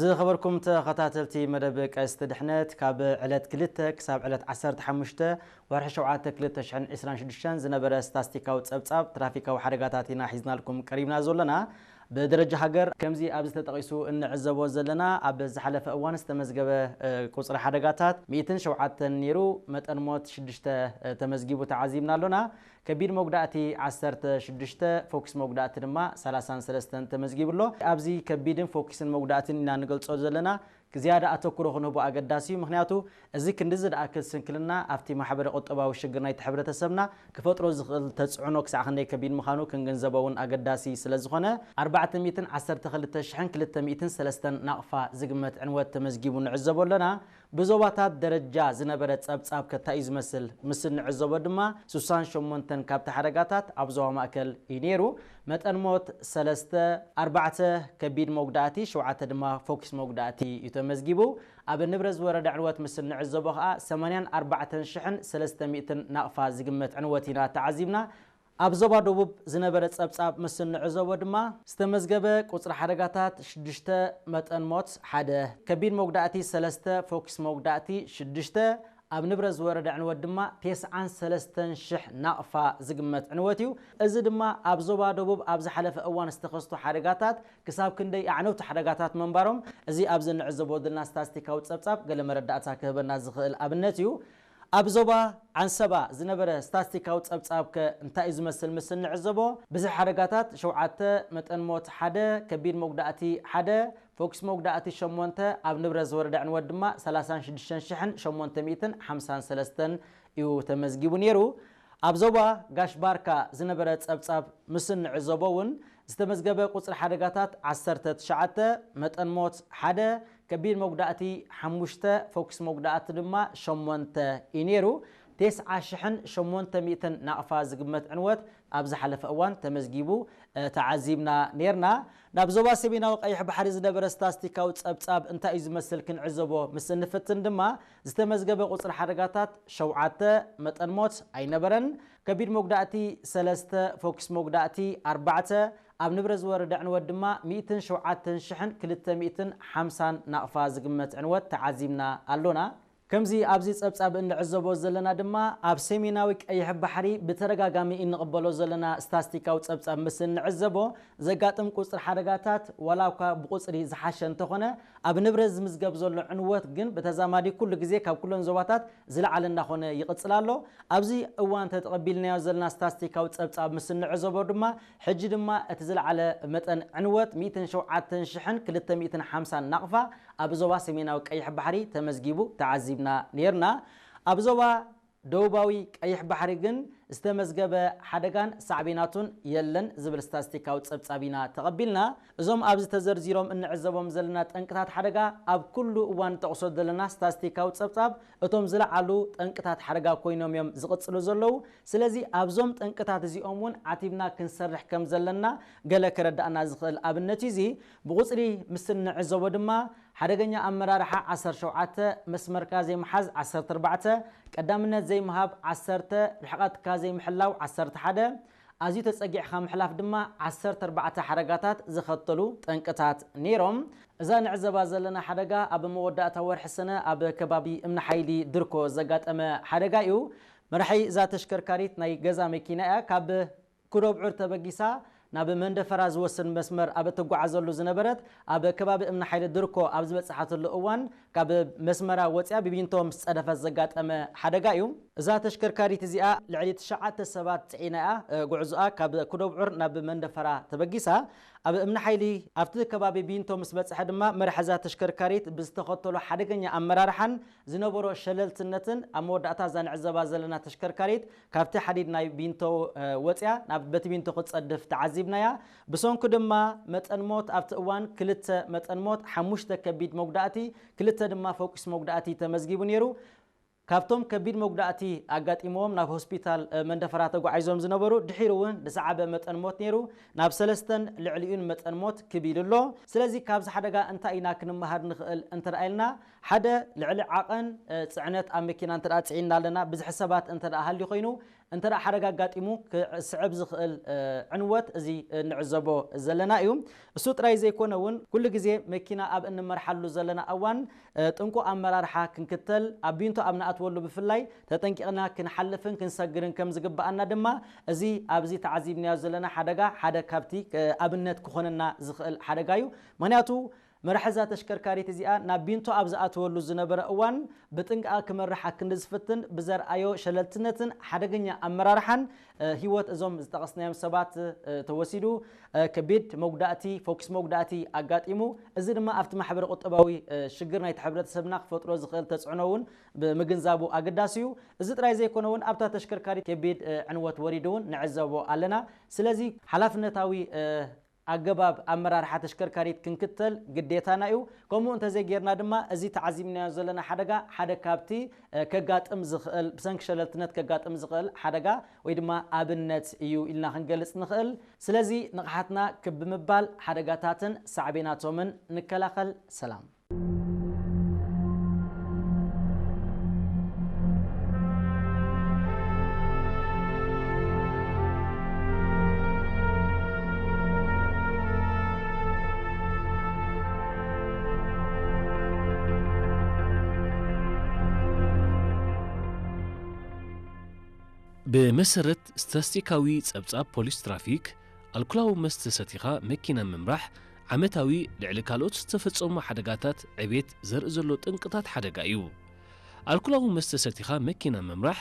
ዝኸበርኩም ተኸታተልቲ መደብ ቀስት ድሕነት፣ ካብ ዕለት ክልተ ክሳብ ዕለት ዓሰርተ ሓሙሽተ ወርሒ ሸውዓተ ክልተ ሽሕን ዕስራን ሽዱሽተን ዝነበረ ስታስቲካዊ ጸብጻብ ትራፊካዊ ሓደጋታት ኢና ሒዝናልኩም ቀሪብና ዘለና። ብደረጃ ሃገር ከምዚ ኣብዚ ተጠቒሱ እንዕዘቦ ዘለና፣ ኣብ ዝሓለፈ እዋን ዝተመዝገበ ቁጽሪ ሓደጋታት ሚእትን ሸውዓተን ነይሩ። መጠን ሞት ሽዱሽተ ተመዝጊቡ ተዓዚብና ኣሎና። ከቢድ መጉዳእቲ ዓሰርተ ሽዱሽተ፣ ፎክስ መጉዳእቲ ድማ ሰላሳን ሰለስተን ተመዝጊቡ ኣሎ። ኣብዚ ከቢድን ፎክስን መጉዳእትን ኢና ንገልጾ ዘለና ዝያዳ ኣተኩሮ ክንህቦ ኣገዳሲ እዩ። ምክንያቱ እዚ ክንዲ ዝደኣክል ስንክልና ኣብቲ ማሕበረ ቁጠባዊ ሽግር ናይቲ ሕብረተሰብና ክፈጥሮ ዝኽእል ተጽዕኖ ክሳዕ ክንደይ ከቢድ ምዃኑ ክንግንዘቦ እውን ኣገዳሲ ስለ ዝኾነ፣ ኣርባዕተ ሚእትን ዓሰርተ ክልተ ሽሕን ክልተ ሚእትን ሰለስተን ናቕፋ ዝግመት ዕንወት ተመዝጊቡ ንዕዘቦ ኣለና። ብዞባታት ደረጃ ዝነበረ ጸብጻብ ከ እንታይ እዩ ዝመስል ምስ እንዕዘቦ ድማ፣ ስሳን ሸሞንተን ካብቲ ሓደጋታት ኣብ ዞባ ማእከል እዩ ነይሩ። መጠን ሞት ሰለስተ፣ ኣርባዕተ ከቢድ መጉዳእቲ፣ ሸውዓተ ድማ ፎክስ መጉዳእቲ እዩ ተመዝጊቡ። ኣብ ንብረት ዝወረደ ዕንወት ምስ እንዕዘቦ ከኣ ሰማንያን ኣርባዕተን ሽሕን ሰለስተ ሚእትን ናቕፋ ዝግመት ዕንወት ኢና ተዓዚብና። ኣብ ዞባ ደቡብ ዝነበረ ጸብጻብ ምስ እንዕዘቦ ድማ፣ ዝተመዝገበ ቁጽሪ ሓደጋታት ሽዱሽተ፣ መጠን ሞት ሓደ፣ ከቢድ መጉዳእቲ ሰለስተ፣ ፎክስ መጉዳእቲ ሽዱሽተ፣ ኣብ ንብረት ዝወረደ ዕንወት ድማ ተስዓን ሰለስተን ሽሕ ናቕፋ ዝግመት ዕንወት እዩ። እዚ ድማ ኣብ ዞባ ደቡብ ኣብ ዝሓለፈ እዋን ዝተኸስቱ ሓደጋታት ክሳብ ክንደይ ኣዕነውቲ ሓደጋታት ምንባሮም፣ እዚ ኣብዚ እንዕዘቦ ዘለና ስታስቲካዊ ጸብጻብ ገለ መረዳእታ ክህበና ዝኽእል ኣብነት እዩ። ኣብ ዞባ ዓንሰባ ዝነበረ ስታስቲካዊ ጸብጻብ ከ እንታይ እዩ ዝመስል ምስ እንዕዘቦ፣ ብዝሒ ሓደጋታት ሸውዓተ፣ መጠን ሞት ሓደ፣ ከቢድ መጉዳእቲ ሓደ፣ ፎክስ መጉዳእቲ ሸሞንተ፣ ኣብ ንብረት ዝወረደ ዕንወት ድማ ሰላሳን ሽዱሽተን ሽሕን ሸሞንተ ሚእትን ሓምሳን ሰለስተን እዩ ተመዝጊቡ ነይሩ። ኣብ ዞባ ጋሽ ባርካ ዝነበረ ጸብጻብ ምስ እንዕዘቦ እውን፣ ዝተመዝገበ ቁጽሪ ሓደጋታት ዓሰርተ ትሽዓተ፣ መጠን ሞት ሓደ፣ ከቢድ መጉዳእቲ ሓሙሽተ፣ ፎክስ መጉዳእቲ ድማ ሸሞንተ እዩ ነይሩ። ተስዓ ሽሕን ሸሞንተ ሚእትን ናቕፋ ዝግመት ዕንወት ኣብ ዝሓለፈ እዋን ተመዝጊቡ ተዓዚብና ነይርና። ናብ ዞባ ሰሜናዊ ቀይሕ ባሕሪ ዝነበረ ስታስቲካዊ ጸብጻብ እንታይ እዩ ዝመስል ክንዕዘቦ ምስ እንፍትን ድማ፣ ዝተመዝገበ ቁጽሪ ሓደጋታት ሸውዓተ፣ መጠን ሞት ኣይነበረን። ከቢድ መጉዳእቲ ሰለስተ፣ ፎክስ መጉዳእቲ ኣርባዕተ፣ ኣብ ንብረት ዝወረደ ዕንወት ድማ ሚእትን ሸውዓተን ሽሕን ክልተ ሚእትን ሓምሳን ናቕፋ ዝግመት ዕንወት ተዓዚብና ኣሎና። ከምዚ ኣብዚ ጸብጻብ እንዕዘቦ ዘለና ድማ፣ ኣብ ሰሜናዊ ቀይሕ ባሕሪ ብተደጋጋሚ እንቕበሎ ዘለና ስታስቲካዊ ጸብጻብ ምስ እንዕዘቦ፣ ዘጋጥም ቁጽሪ ሓደጋታት ዋላ እኳ ብቁጽሪ ዝሓሸ እንተኾነ፣ ኣብ ንብረት ዝምዝገብ ዘሎ ዕንወት ግን ብተዛማዲ ኩሉ ግዜ ካብ ኩለን ዞባታት ዝለዓለ እናኾነ ይቕጽል ኣሎ። ኣብዚ እዋን ተተቐቢልናዮ ዘለና ስታስቲካዊ ጸብጻብ ምስ እንዕዘቦ ድማ፣ ሕጂ ድማ እቲ ዝለዓለ መጠን ዕንወት ሚእትን ሸውዓተን ሽሕን ክልተ ሚእትን ሓምሳን ናቕፋ ኣብ ዞባ ሰሜናዊ ቀይሕ ባሕሪ ተመዝጊቡ ተዓዚብና ነይርና። ኣብ ዞባ ደቡባዊ ቀይሕ ባሕሪ ግን ዝተመዝገበ ሓደጋን ሳዕቤናቱን የለን ዝብል ስታስቲካዊ ጸብጻብ ኢና ተቐቢልና። እዞም ኣብዚ ተዘርዚሮም እንዕዘቦም ዘለና ጠንቅታት ሓደጋ ኣብ ኩሉ እዋን ንጠቕሶ ዘለና ስታስቲካዊ ጸብጻብ እቶም ዝለዓሉ ጠንቅታት ሓደጋ ኮይኖም እዮም ዝቕጽሉ ዘለዉ። ስለዚ ኣብዞም ጠንቅታት እዚኦም እውን ዓቲብና ክንሰርሕ ከም ዘለና ገለ ከረዳእና ዝኽእል ኣብነት እዩ እዚ። ብቑጽሪ ምስ እንዕዘቦ ድማ፣ ሓደገኛ ኣመራርሓ ዓሰርተ ሸውዓተ፣ መስመርካ ዘይምሓዝ ዓሰርተ ኣርባዕተ፣ ቀዳምነት ዘይምሃብ ዓሰርተ፣ ርሕቐትካ ዘይምሕላው ዓሰርተ ሓደ፣ ኣዝዩ ተጸጊዕካ ምሕላፍ ድማ ዓሰርተ ኣርባዕተ ሓደጋታት ዘኸተሉ ጠንቅታት ነይሮም። እዛ ንዕዘባ ዘለና ሓደጋ ኣብ መወዳእታ ወርሒ ሰነ ኣብ ከባቢ እምኒ ሓይሊ ድርኮ ዘጋጠመ ሓደጋ እዩ። መራሒ እዛ ተሽከርካሪት ናይ ገዛ መኪና እያ። ካብ ኩዶብዑር ተበጊሳ ናብ መንደፈራ ዝወስድ መስመር ኣብ እትጓዓዘሉ ዝነበረት፣ ኣብ ከባቢ እምኒ ሓይሊ ድርኮ ኣብ ዝበጽሓትሉ እዋን፣ ካብ መስመራ ወጽያ ብቢንቶ ምስ ጸደፈት ዘጋጠመ ሓደጋ እዩ። እዛ ተሽከርካሪት እዚኣ ልዕሊ ትሽዓተ ሰባት ጽዒና እያ፣ እ፣ ጉዕዞኣ ካብ ኩዶብዑር ናብ መንደፈራ ተበጊሳ። ኣብ እምኒ ሓይሊ ኣብቲ ከባቢ ቢንቶ ምስ በጽሐ ድማ፣ መራሒ እዛ ተሽከርካሪት ብዝተኸተሎ ሓደገኛ ኣመራርሓን ዝነበሮ ሸለልትነትን ኣብ መወዳእታ እዛ ንዕዘባ ዘለና ተሽከርካሪት ካብቲ ሓዲድ ናይ ቢንቶ፣ እ፣ ወጽያ ናብ በቲ ቢንቶ ክትጸድፍ ተዓዚብናያ። ብሰንኩ ድማ መጠን ሞት ኣብቲ እዋን ክልተ መጠን ሞት፣ ሓሙሽተ ከቢድ መጉዳእቲ፣ ክልተ ድማ ፈኩስ መጉዳእቲ ተመዝጊቡ ነይሩ። ካብቶም ከቢድ መጉዳእቲ ኣጋጢምዎም ናብ ሆስፒታል፣ እ፣ መንደፈራ ተጓዒዞም ዝነበሩ፣ ድሒሩ እውን ዝሰዓበ መጠን ሞት ነይሩ። ናብ ሰለስተን ልዕሊኡን መጠን ሞት ክብ ኢሉ ኣሎ። ስለዚ ካብዚ ሓደጋ እንታይ ኢና ክንመሃር ንኽእል እንተ ደኣ ኢልና፣ ሓደ፣ ልዕሊ ዓቐን፣ እ፣ ጽዕነት ኣብ መኪና እንተ ደኣ ጽዒንና ኣለና፣ ብዝሒ ሰባት እንተ ደኣ ሃልዩ ኮይኑ፣ እንተ ደኣ ሓደጋ ኣጋጢሙ ክስዕብ ዝኽእል፣ እ፣ ዕንወት እዚ እንዕዘቦ ዘለና እዩ። እሱ ጥራይ ዘይኮነ እውን ኩሉ ግዜ መኪና ኣብ እንመርሓሉ ዘለና እዋን፣ እ፣ ጥንቁቕ ኣመራርሓ ክንክተል፣ ኣብ ቢንቶ ኣብ ንኣትወሉ ብፍላይ ተጠንቂቕና ክንሓልፍን ክንሰግርን ከም ዝግብኣና ድማ እዚ ኣብዚ ተዓዚብናዮ ዘለና ሓደጋ ሓደ ካብቲ፣ እ፣ ኣብነት ክኾነና ዝኽእል ሓደጋ እዩ። ምኽንያቱ መራሒ እዛ ተሽከርካሪት እዚኣ ናብ ቢንቶ ኣብ ዝኣተወሉ ዝነበረ እዋን ብጥንቃቐ ክመርሕ ኣክንዲ ዝፍትን ብዘርኣዮ ሸለልትነትን ሓደገኛ ኣመራርሓን፣ እ፣ ህይወት እዞም ዝጠቐስናዮም ሰባት፣ እ፣ ተወሲዱ፣ እ፣ ከቢድ መጉዳእቲ፣ ፎኪስ መጉዳእቲ ኣጋጢሙ። እዚ ድማ ኣብቲ ማሕበረ ቁጠባዊ፣ እ፣ ሽግር ናይቲ ሕብረተሰብና ክፈጥሮ ዝኽእል ተጽዕኖ እውን ብምግንዛቡ ኣገዳሲ እዩ። እዚ ጥራይ ዘይኮነ እውን ኣብታ ተሽከርካሪት ከቢድ፣ እ፣ ዕንወት ወሪዱ እውን ንዕዘቦ ኣለና። ስለዚ ሓላፍነታዊ፣ እ፣ ኣገባብ ኣመራርሓ ተሽከርካሪት ክንክተል ግዴታና እዩ። ከምኡ እንተዘይጌርና ድማ እዚ ተዓዚብናዮ ዘለና ሓደጋ ሓደ ካብቲ፣ እ፣ ከጋጥም ዝኽእል፣ ብሰንኪ ሸለልትነት ከጋጥም ዝኽእል ሓደጋ ወይ ድማ ኣብነት እዩ ኢልና ክንገልጽ ንኽእል። ስለዚ ንቕሓትና ክብ ብምባል ሓደጋታትን ሳዕቤናቶምን ንከላኸል። ሰላም። ብመሰረት ስታስቲካዊ ጸብጻብ ፖሊስ ትራፊክ፣ ኣልኮላዊ መስተ ሰቲኻ መኪና ምምራሕ ዓመታዊ ልዕሊ ካልኦት ዝተፈጸሙ ሓደጋታት ዕቤት ዘርኢ ዘሎ ጠንቅታት ሓደጋ እዩ። ኣልኮላዊ መስተ ሰቲኻ መኪና ምምራሕ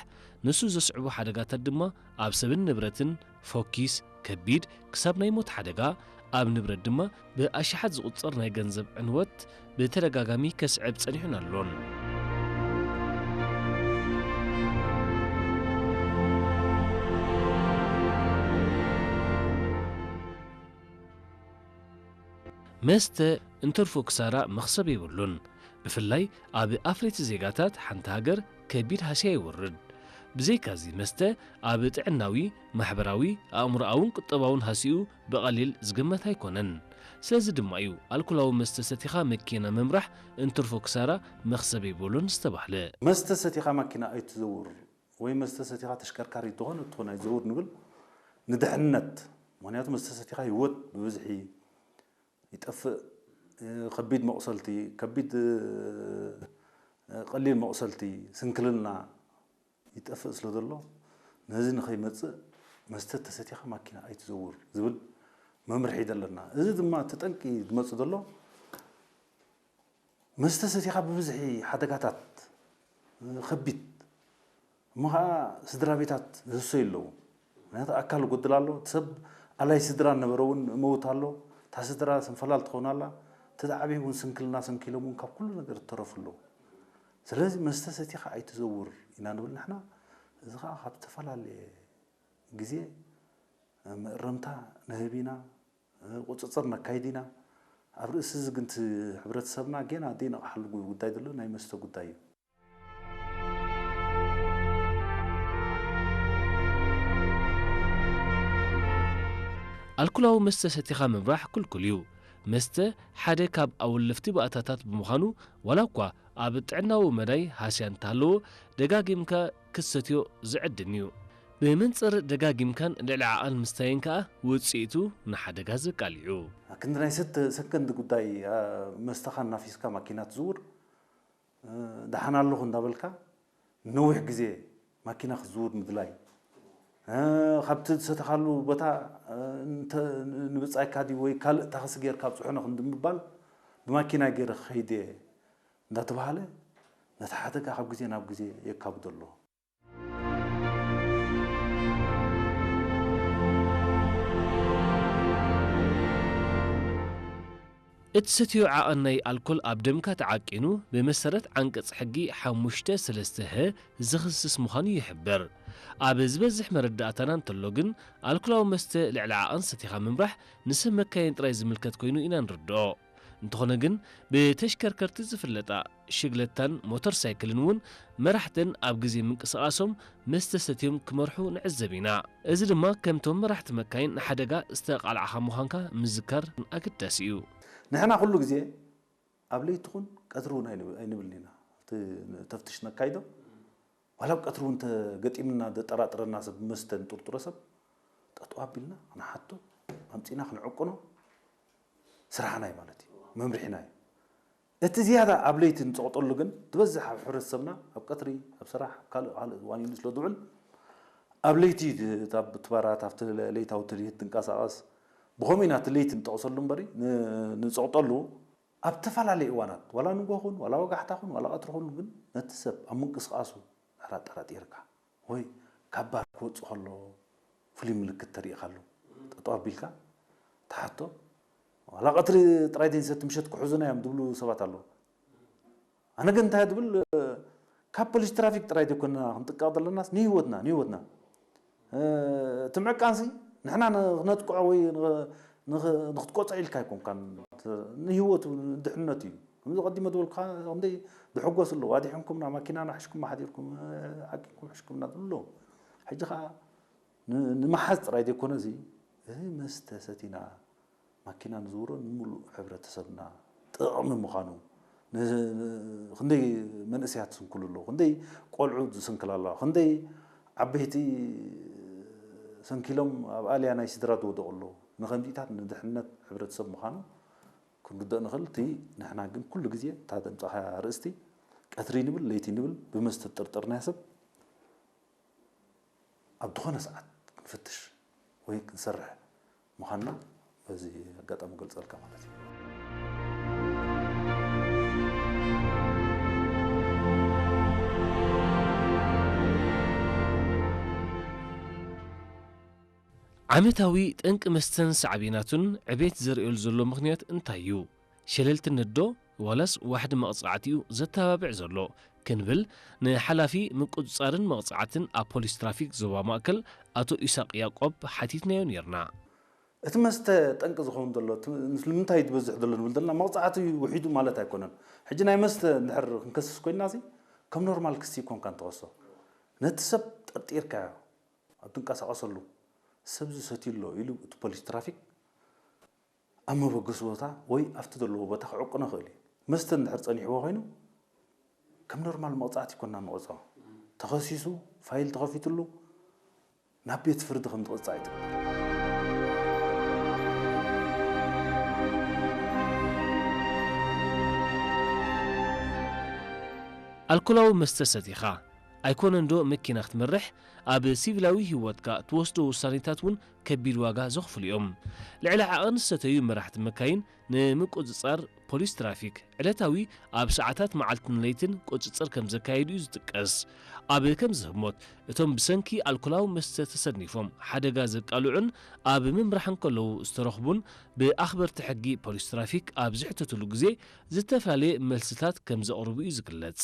ንሱ ዘስዕቦ ሓደጋታት ድማ ኣብ ሰብን ንብረትን፣ ፎኪስ፣ ከቢድ ክሳብ ናይ ሞት ሓደጋ፣ ኣብ ንብረት ድማ ብኣሽሓት ዝቑጸር ናይ ገንዘብ ዕንወት ብተደጋጋሚ ከስዕብ ጸኒሑን ኣሎን። መስተ እንትርፎ ክሳራ መኽሰብ የብሉን። ብፍላይ ኣብ ኣፍረይቲ ዜጋታት ሓንቲ ሃገር ከቢድ ሃስያ ይወርድ። ብዘይካዚ መስተ ኣብ ጥዕናዊ፣ ማሕበራዊ፣ ኣእምሮኣውን ቁጠባውን ሃስይኡ ብቐሊል ዝግመት ኣይኮነን። ስለዚ ድማ እዩ ኣልኮላዊ መስተ ሰቲኻ መኪና ምምራሕ እንትርፎ ክሳራ መኽሰብ የብሉን ዝተባህለ። መስተ ሰቲኻ ማኪና ኣይትዘውር ወይ መስተ ሰቲኻ ተሽከርካሪት ዝኾነ ትኾን ኣይትዘውር ንብል ንድሕነት። ምኽንያቱ መስተ ሰቲኻ ህይወት ብብዝሒ ይጠፍእ። እ፣ ከቢድ መቑሰልቲ፣ ከቢድ፣ እ፣ ቀሊል መቑሰልቲ፣ ስንክልና ይጠፍእ ስለ ዘሎ፣ ነዚ ንኸይመጽእ መስተ ተሰቲኻ ማኪና ኣይትዘውር ዝብል መምርሒ ዘለና። እዚ ድማ እቲ ጠንቂ ዝመጽእ ዘሎ መስተ ሰቲኻ ብብዝሒ ሓደጋታት፣ እ፣ ከቢድ እሞ ኸዓ ስድራ ቤታት ዝህሰዩ ኣለዉ። ምኽንያቱ ኣካል ይጎድል ኣሎ፣ እቲ ሰብ ኣላይ ስድራ ነበረ እውን መውት ኣሎ፣ እታ ስድራ ስንፈላል ትኸውን ኣላ፣ እቲ ዝዓበየ እውን ስንክልና ሰንኪሎም እውን ካብ ኩሉ ነገር ይተረፉ ኣለዉ። ስለዚ መስተ ሰቲኻ ኣይትዘውር ኢና ንብል ንሕና። እዚ ኸዓ ካብ ዝተፈላለየ ግዜ መእረምታ ንህብ ኢና፣ ቁጽጽር ነካይድ ኢና። ኣብ ርእሲ እዚ ግን እቲ ሕብረተሰብና ጌና ዘይነቕሓሉ ጉዳይ ዘሎ ናይ መስተ ጉዳይ እዩ። ኣልኮላዊ መስተ ሰቲኻ ምምራሕ ክልኩል እዩ። መስተ ሓደ ካብ ኣወለፍቲ ባእታታት ብምዃኑ፣ ዋላ እኳ ኣብ ጥዕናዊ መዳይ ሃስያ እንተሃለዎ፣ ደጋጊምካ ክትሰትዮ ዝዕድም እዩ። ብመንጽር ደጋጊምካን ልዕሊ ዓቐን ምስታይን ከኣ ውጽኢቱ ንሓደጋ ዘቃልዕ እዩ። ክንዲ ናይ ሰተ-፣ ሰከንድ ጉዳይ፣ ኣ፣ መስተኻ እናፊስካ ማኪና ትዝውር፣ እ፣ ደሓን ኣለኹ እንዳበልካ ነዊሕ ግዜ ማኪና ክትዝውር ምድላይ፣ እ፣ ካብቲ ዝሰተኻሉ ቦታ፣ እ፣ እንተ-፣ ንብጻይካ ድዩ ወይ ካልእ ታኽሲ ጌርካ ኣብጽሑኒ ክንዲ ምባል፣ ብማኪና ገይረ ክኸይድ እየ እንዳተባሃለ ነቲ ሓደጋ ካብ ግዜ ናብ ግዜ የካብዶ ኣሎ። እቲ ሰትዮ ዓቐን ናይ ኣልኮል ኣብ ደምካ ተዓቂኑ ብመሰረት ዓንቀጽ ሕጊ ሓሙሽተ ሰለስተ ሀ ዝኽስስ ምዃኑ ይሕበር። ኣብ ዝበዝሕ መረዳእታና እንተሎ ግን፣ ኣልኮላዊ መስተ ልዕሊ ዓቐን ሰቲኻ ምምራሕ ንሰብ መካይን ጥራይ ዝምልከት ኮይኑ ኢና ንርድኦ። እንተኾነ ግን፣ ብተሽከርከርቲ ዝፍለጣ ሽግለታን ሞተር ሳይክልን እውን መራሕተን ኣብ ግዜ ምንቅስቓሶም መስተ ሰትዮም ክመርሑ ንዕዘብ ኢና። እዚ ድማ ከምቶም መራሕቲ መካይን ንሓደጋ ዝተቓልዓኻ ምዃንካ ምዝካር ኣገዳሲ እዩ። ንሕና ኩሉ ግዜ ኣብ ለይቲ ኹን ቀትሪ እውን ኣይንብ-፣ ኣይንብልን ኢና። ኣብቲ ተፍትሽ ነካይዶ ዋላ ኣብ ቀትሪ እውን ተገጢምና ዘጠራጥረና ሰብ መስተ ንጥርጥሮ ሰብ ጠጠው ኣቢልና ንሓቶ ኣምጺና ክንዕቅኖ ስራሕና እዩ ማለት እዩ፣ መምርሒና እዩ። እቲ ዝያዳ ኣብ ለይቲ ንጸቕጠሉ ግን ትበዝሕ ኣብ ሕብረተሰብና ኣብ ቀትሪ ኣብ ስራሕ ኣብ ካልእ ካልእ እዋን ኢሉ ስለ ዝውዕል ኣብ ለይቲ እታ ብትባራት ኣብቲ ለይታዊ ትልሂት ትንቀሳቐስ ብኸምኡ ኢና እቲ ለይቲ ንጠቕሰሉ እምበሪ ንጸቕጠሉ ኣብ ተፈላለየ እዋናት ዋላ ንጎ ኹን ዋላ ወጋሕታ ኹን ዋላ ቀትሪ ኹን ግን ነቲ ሰብ ኣብ ምንቅስቃሱ ድሕር ኣጠራጢርካ ወይ ካብ ባር ክወጽእ ከሎ ፍሉይ ምልክት ተሪእካሉ ጠጠው ኣቢልካ ትሓቶ ዋላ ቀትሪ ጥራይ ዘይንሰቲ ምሸት ክሕዙና እዮም ዝብሉ ሰባት ኣለዉ ኣነ ግን እንታይ ድብል ካብ ፖሊስ ትራፊክ ጥራይ ዘይኮንና ክንጥቀቕ ዘለናስ ንህይወትና ንህይወትና እቲ ምዕቃንሲ ንሕና ክነጥቅዖ ወይ ንክትቆፀ ኢልካ ኣይኮንካን ንህይወቱ ድሕነት እዩ ከምዚ ቀዲመ ዝበልኩኻ ክንደይ ዝሕጎስ ኣለዎ ኣዲሕንኩምና ማኪናና ሕሽኩም ሓዲርኩም ዓቂንኩም ሕሽኩምና ዝብሉ ኣለዉ ሕጂ ከዓ ንምሓዝ ጥራይ ዘይኮነ እዚ መስተ ሰቲና ማኪና ንዝውሮ ንምሉእ ሕብረተሰብና ጥቕሚ ምዃኑ ክንደይ መንእሰያት ዝስንክሉ ኣለዉ ክንደይ ቆልዑ ዝስንክላ ኣለዋ ክንደይ ዓበይቲ ሰንኪሎም ኣብ ኣልያ ናይ ስድራ ዝወደቑ ኣለዉ ንኸምዚታት ንድሕነት ሕብረተሰብ ምዃኑ ክንርደእ ንኽእል እቲ ንሕና ግን ኩሉ ግዜ እታ ዘምፃኻያ ርእስቲ ቀትሪ ንብል ለይቲ ንብል ብመስተ ዝጥርጠርናዮ ሰብ ኣብ ዝኾነ ሰዓት ክንፍትሽ ወይ ክንሰርሕ ምዃንና በዚ ኣጋጣሚ ገልጸልካ ማለት እዩ። ዓመታዊ ጠንቂ መስተን ሳዕቤናቱን ዕቤት ዘርእየሉ ዘሎ ምኽንያት እንታይ እዩ? ሸለልትነት ዶ ዋላስ ዋሕዲ መቕጻዕቲ እዩ ዘተባብዕ ዘሎ? ክንብል ንሓላፊ ምቁጽጻርን መቕጻዕትን ኣብ ፖሊስ ትራፊክ ዞባ ማእከል ኣቶ ኢሳቕ ያቆብ ሓቲትናዮ ኔርና። እቲ መስተ ጠንቂ ዝኸውን ዘሎ ንምንታይ እዩ ዝበዝሕ ዘሎ ንብል ዘለና መቕጻዕቲ ውሒዱ ማለት ኣይኮነን ሕጂ ናይ መስተ እንድሕር ክንከስስ ኮይንና ሲ ከም ኖርማል ክሲ ይኮንካ ንትኸሶ ነቲ ሰብ ጠርጢርካዮ ኣብ ትንቀሳቐሰሉ ሰብ ዝሰትዩ ኣሎ ኢሉ እቲ ፖሊስ ትራፊክ ኣብ መበገሲ ቦታ ወይ ኣብቲ ዘለዎ ቦታ ክዕቅኖ ይኽእል እዩ። መስተ እንድሕር ጸኒሕዎ ኮይኑ ከም ኖርማል መቕጻዕቲ ይኮና ንቐጽዖ። ተኸሲሱ ፋይል ተኸፊትሉ ናብ ቤት ፍርዲ ከም ዝቕጻዕ ይትግበር። ኣልኮላዊ መስተ ሰቲኻ ኣይኮነን ዶ መኪና ክትመርሕ? ኣብ ሲቪላዊ ህይወትካ ትወስዶ ውሳኔታት እውን ከቢድ ዋጋ ዘኽፍሉ እዮም። ልዕሊ ዓቐን ዝሰተዩ መራሕቲ መካይን ንምቁጽጻር ፖሊስ ትራፊክ ዕለታዊ ኣብ ሰዓታት መዓልትን ለይትን ቁጽጽር ከም ዘካየዱ እዩ ዝጥቀስ። ኣብ ከም ዝህሞት እቶም ብሰንኪ ኣልኮላዊ መስተ ተሰኒፎም ሓደጋ ዘቃልዑን ኣብ ምምራሕ እንከለዉ ዝተረኽቡን ብኣኽበርቲ ሕጊ ፖሊስ ትራፊክ ኣብ ዝሕተትሉ ግዜ ዝተፈላለየ መልስታት ከም ዘቕርቡ እዩ ዝግለጽ።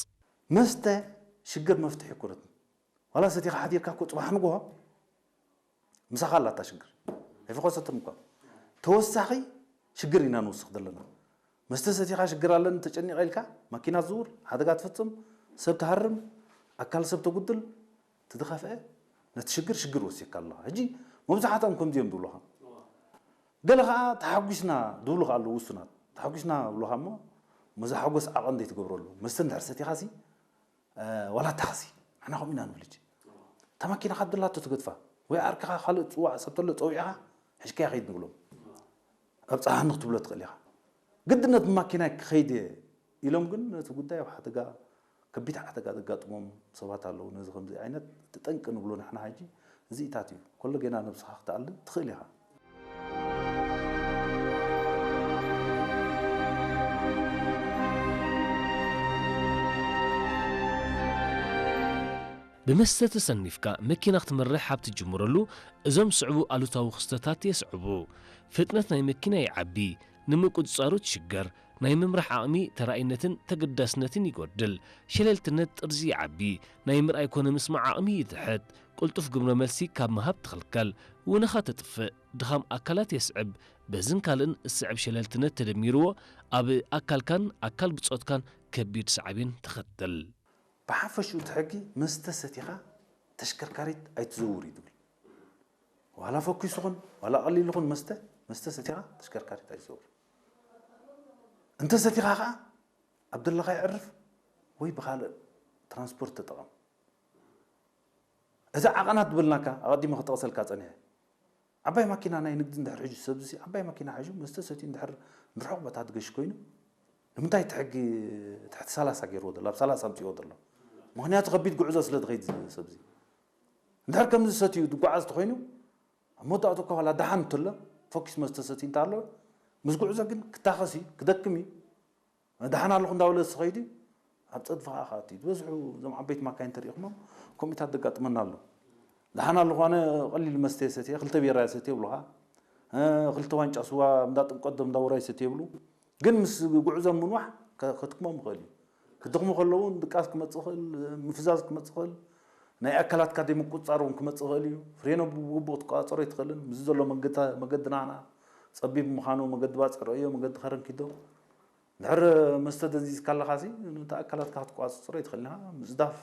መስተ ሽግር መፍትሒ ኣይኮነትን። ዋላ ሰቲኻ ሓዲርካ እኮ ጽባሕ ንግሆ ምሳኻ ኣላታ ሽግር ኣይፈኾሰትን እኳ ተወሳኺ ሽግር ኢና ንውስኽ ዘለና መስተ ሰቲኻ ሽግር ኣለኒ ተጨኒቐ ኢልካ ማኪና ትዝውር ሓደጋ ትፍጽም ሰብ ትሃርም ኣካል ሰብ ተጉድል ትዝኸፍአ ነቲ ሽግር ሽግር ወሲኽካ ኣለኻ ሕጂ መብዛሕትኦም ከምዚ እዮም ዝብሉኻ ገለ ከዓ ተሓጒስና ዝብሉ ከዓ ኣለዉ ውሱናት ተሓጒስና ዝብሉኻ እሞ መዛ ሓጎስ ዓቐን ዘይትገብረሉ መስተ እንድሕር ሰቲኻ ሲ ዋላ ታኽሲ ንሕና ከምኡ ኢና ንብል ሕጂ እታ ማኪናኻ ድላቶ ትገድፋ ወይ ዓርክኻ ካልእ ፅዋዕ ሰብ ተሎ ፀዊዕኻ ሕጅካያ ከይድ ንብሎም ኣብ ፀሓ ንክትብሎ ትኽእል ኢኻ ግድነት ብማኪናይ ክኸይድ እየ ኢሎም ግን ነቲ ጉዳይ ኣብ ሓደጋ ከቢድ ሓደጋ ዘጋጥሞም ሰባት ኣለዉ ነዚ ከምዚ ዓይነት እቲ ጠንቂ ንብሎ ንሕና ሕጂ እዚኢታት እዩ ከሎ ጌና ነብስኻ ክትኣልን ትኽእል ኢኻ ብመስተ ተሰኒፍካ መኪና ክትመርሕ ኣብ ትጅምረሉ እዞም ዝስዕቡ ኣሉታዊ ክስተታት የስዕቡ። ፍጥነት ናይ መኪና ይዓቢ፣ ንምቁጽጻሩ ትሽገር፣ ናይ ምምራሕ ዓቕሚ፣ ተራኢነትን ተገዳስነትን ይጎድል፣ ሸለልትነት ጥርዚ ይዓቢ፣ ናይ ምርኣይ ኮነ ምስማዕ ዓቕሚ ይትሕት፣ ቅልጡፍ ግብረ መልሲ ካብ ምሃብ ትኽልከል፣ ውነኻ ተጥፍእ፣ ድኻም ኣካላት የስዕብ፣ በዝን ካልእን ዝስዕብ ሸለልትነት ተደሚርዎ ኣብ ኣካልካን ኣካል ብጾትካን ከቢድ ሳዕቤን ተኸትል። ብሓፈሽኡ እቲ ሕጊ መስተ ሰቲኻ ተሽከርካሪት ኣይትዘውር እዩ ዝብል። ዋላ ፈኲሱ ኹን ዋላ ቀሊሉ ኹን መስተ መስተ ሰቲኻ ተሽከርካሪት ኣይትዘውር። እንተ ሰቲኻ ኸዓ ኣብ ደለኻ የዕርፍ ወይ ብኻልእ ትራንስፖርት ተጠቐም። እዚ ዓቐናት ዝበልናካ ኣቐዲመ ክጠቕሰልካ ጸኒሐ። ዓባይ ማኪና ናይ ንግዲ እንድሕር ሒዙ፣ ሰብዚ ዓባይ ማኪና ሒዙ መስተ ሰትዩ እንድሕር ንርሑቕ ቦታ ትገሽ ኮይኑ፣ ንምንታይ እቲ ሕጊ ትሕቲ ሰላሳ ገይርዎ ዘሎ፣ ኣብ ሰላሳ ኣምፅዎ ዘሎ? ምክንያቱ ከቢድ ጉዕዞ ስለ ዝኸይድ ሰብዚ። እንድሕር ከምዚ ሰትዩ ዝጓዓዝ ተኾይኑ፣ ኣብ መወዳእቱ እኳ ዋላ ደሓን እንተሎ፣ ፈኪስ መስተ ሰትዩ እንተ ኣሎ፣ ምስ ጉዕዞ ግን ክታኸስ እዩ፣ ክደክም እዩ። ደሓን ኣለኹ እንዳበለ ዝኸይድ እዩ፣ ኣብ ፀድፊ ከዓ ክኣቱ እዩ። ዝበዝሑ እዞም ዓበይቲ ማካይን ተሪእኹሞም፣ ከምኡታት ዘጋጥመና ኣሎ። ደሓን ኣለኹ ኣነ ቀሊል መስተ እየ ሰትየ፣ ክልተ ቢራ እየ ሰትየ ይብሉኻ። እ፣ ክልተ ዋንጫ ስዋ እንዳ ጥምቀት ዶ እንዳ ውራይ ሰትየ ይብሉ። ግን ምስ ጉዕዞ ምንዋሕ ከ-፣ ከድክሞም ይኽእል እዩ። ክድኽሙ ከለዉ እውን ድቃስ ክመጽእ ይኽእል፣ ምፍዛዝ ክመጽእ ይኽእል፣ ናይ ኣካላትካ ዘይምቁጽጻር እውን ክመጽእ ይኽእል እዩ። ፍሬኖ ብግቡእ ክትቆጻጸሮ ኣይትኽእልን። ምስዚ ዘሎ መገታ-፣ መገዲ ናህና ጸቢብ ምዃኑ፣ መገዲ ባጽዕ ረእዮ፣ መገዲ ከረን ኪዶ። ድሕር መስተ ደንዚዝካ ኣለኻሲ፣ ነቲ ኣካላትካ ክትቆጻጸሮ ኣይትኽእልን ኢኻ። ምጽዳፍ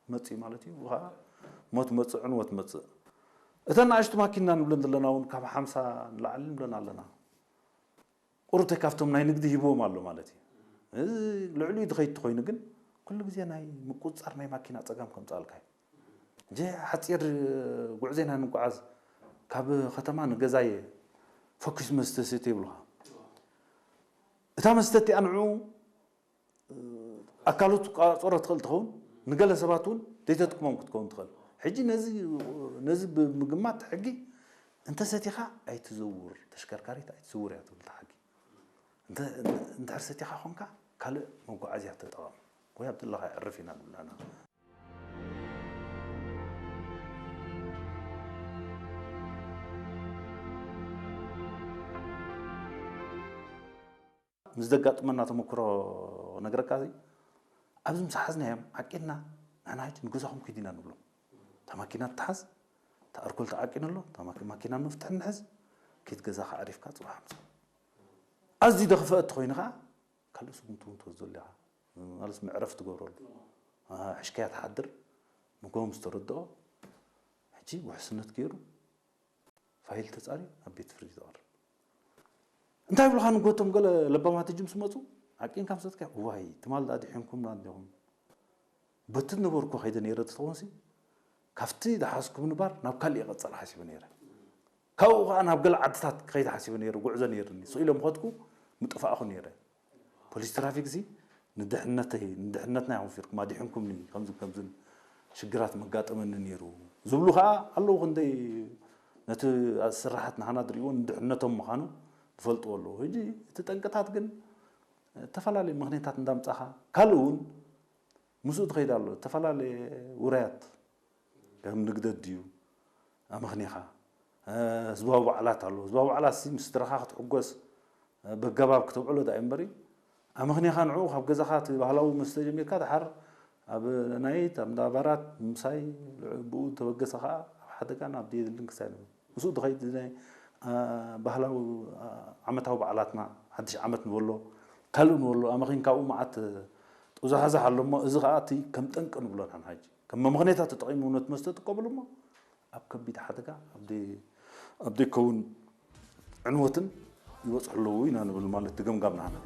መጽእ እዩ ማለት እዩ። ከዓ ሞት መጽእ፣ ዕንወት መጽእ። እተን ንኣሽቱ ማኪና ንብለን ዘለና እውን ካብ ሓምሳ ንላዕሊ ንብለን ኣለና። ቁሩብ ካብቶም ናይ ንግዲ ሂብዎም ኣሎ ማለት እዩ። እዚ ልዕሊኡ ዝኸይድ ተኾይኑ ግን፣ ኩሉ ግዜ ናይ ምቁጽጻር ናይ ማኪና ጸገም ከምጽኣልካ እዩ። እንጂ ሓጺር ጉዕዞ ኢና ንጓዓዝ፣ ካብ ከተማ ንገዛየ ፈኪስ መስተ ስተ ይብሉኻ። እታ መስተ እቲኣ ንዕኡ ኣካሉ ትቆጻጸሮ ትኽእል ትኸውን፣ ንገለ ሰባት እውን ዘይተጥቅሞም ክትከውን ትኽእል። ሕጂ ነዚ፣ ነዚ ብምግማት ሕጊ እንተ ሰቲኻ ኣይትዘውር፣ ተሽከርካሪት ኣይትዝውር እያ ትብል እታ ሕጊ። እንተ-፣ እንድሕር ሰቲኻ ኾንካ ካልእ መጓዓዝያ ተጠቐም ወይ ኣብ ዘለኻ ኣዕርፍ ኢና ንብላና። ምስ ዘጋጥመና ተመክሮ ነግረካ እዚ፣ ኣብዚ ምስ ሓዝናዮም ዓቂንና ንሕና ሕጂ ንገዛኹም ኪዱ ኢና ንብሎም። እታ ማኪና ትሓዝ፣ እታ ኣርኮል ተዓቂኑ ኣሎ፣ እታ ማኪ-፣ ማኪና መፍትሒ ንሕዝ፣ ኪድ ገዛኻ ኣዕሪፍካ ጽባሕ ምጻእ። ኣዝዩ ደኽፍአ እንተኾይኑ ኸዓ ካልእ ስጉምቲ እውን ትወስደሉ ኢኻ። ማለት መዕረፊ ትገብረሉ። ኣሓ፣ ሕሽካያ ትሓድር፣ ንጎ ምስ ተረድኦ፣ ሕጂ ውሕስነት ገይሩ ፋይል ተጻርዩ ናብ ቤት ፍርዲ ተቕርብ። እንታይ ይብሉኻ ንጎቶም ገለ ለባማት ሕጂ ምስ መጹ፣ ዓቂንካ ምስ ኣትካ፣ "እዋይ፣ ትማል ደኣ ድሒንኩምና እንዲኹም። በቲ ዝነበርኩ ከይደ ነይረ ተትኾንሲ፣ ካብቲ ዝሓዝኩ ምንባር ናብ ካልእ ይቐጸል ሓሲበ ነይረ። ካብኡ ኸዓ ናብ ገለ ዓድታት ክኸይድ ሓሲበ ነይረ፣ ጉዕዞ ነይርኒ። ስቕ ኢለ ምኸድኩ፣ ምጠፋእኹ ነይረ። ፖሊስ ትራፊክ እዚ ንድሕነተይ፣ ንድሕነትና ኢኹም ፊርኩም ኣዲሕንኩምኒ፣ ከምዚ ከምዝን ሽግራት መጋጠመኒ ነይሩ" ዝብሉ ኸዓ ኣለዉ። ክንደይ ነቲ ስርሓት ናህና ዝርእይዎ ንድሕነቶም ምዃኑ ዝፈልጥዎ ኣለዉ። ሕጂ እቲ ጠንቅታት ግን እተፈላለየ ምኽንያታት እንዳምጻኻ፣ ካልእ እውን ምስኡ ትኸይድ ኣሎ። እተፈላለየ ውራያት ከም ንግደት ድዩ ኣመኽኒኻ? እ፣ ህዝባዊ በዓላት ኣሎ። ህዝባዊ በዓላት ሲ ምስ ስድራኻ ክትሕጎስ፣ እ፣ በገባብ ክተብዕሎ ዳኣ እምበሪ፣ ኣመኽኒኻ ንዕኡ ካብ ገዛኻ እቲ ባህላዊ መስተ ጀሚርካ፣ ደሓር ኣብ ናይት፣ ኣብ እንዳ ባራት ምሳይ፣ ብኡ ተበገሰ ኸዓ ኣብ ሓደጋን ኣብ ዘየድልን ክሳይ ንብል። ምስኡ ዝኸይድ ናይ፣ እ፣ ባህላዊ፣ እ፣ ዓመታዊ በዓላትና፣ ሓድሽ ዓመት ንበሎ፣ ካልእ ንበሎ፣ ኣመኺንካ ኣብኡ መዓት ጥውዛሕዛሕ ኣሎ እሞ፣ እዚ ኸዓ እቲ ከም ጠንቂ ንብሎ ንሕና ሕጂ። ከም መምኽኔታት ተጠቒሙ ነቲ መስተ ጥቀምሉ እሞ፣ ኣብ ከቢድ ሓደጋ፣ ኣብ ደይ-፣ ኣብ ደይከውን ዕንወትን ይበጽሑ ኣለዉ ኢና ንብል ማለት እቲ ገምጋም ናህና።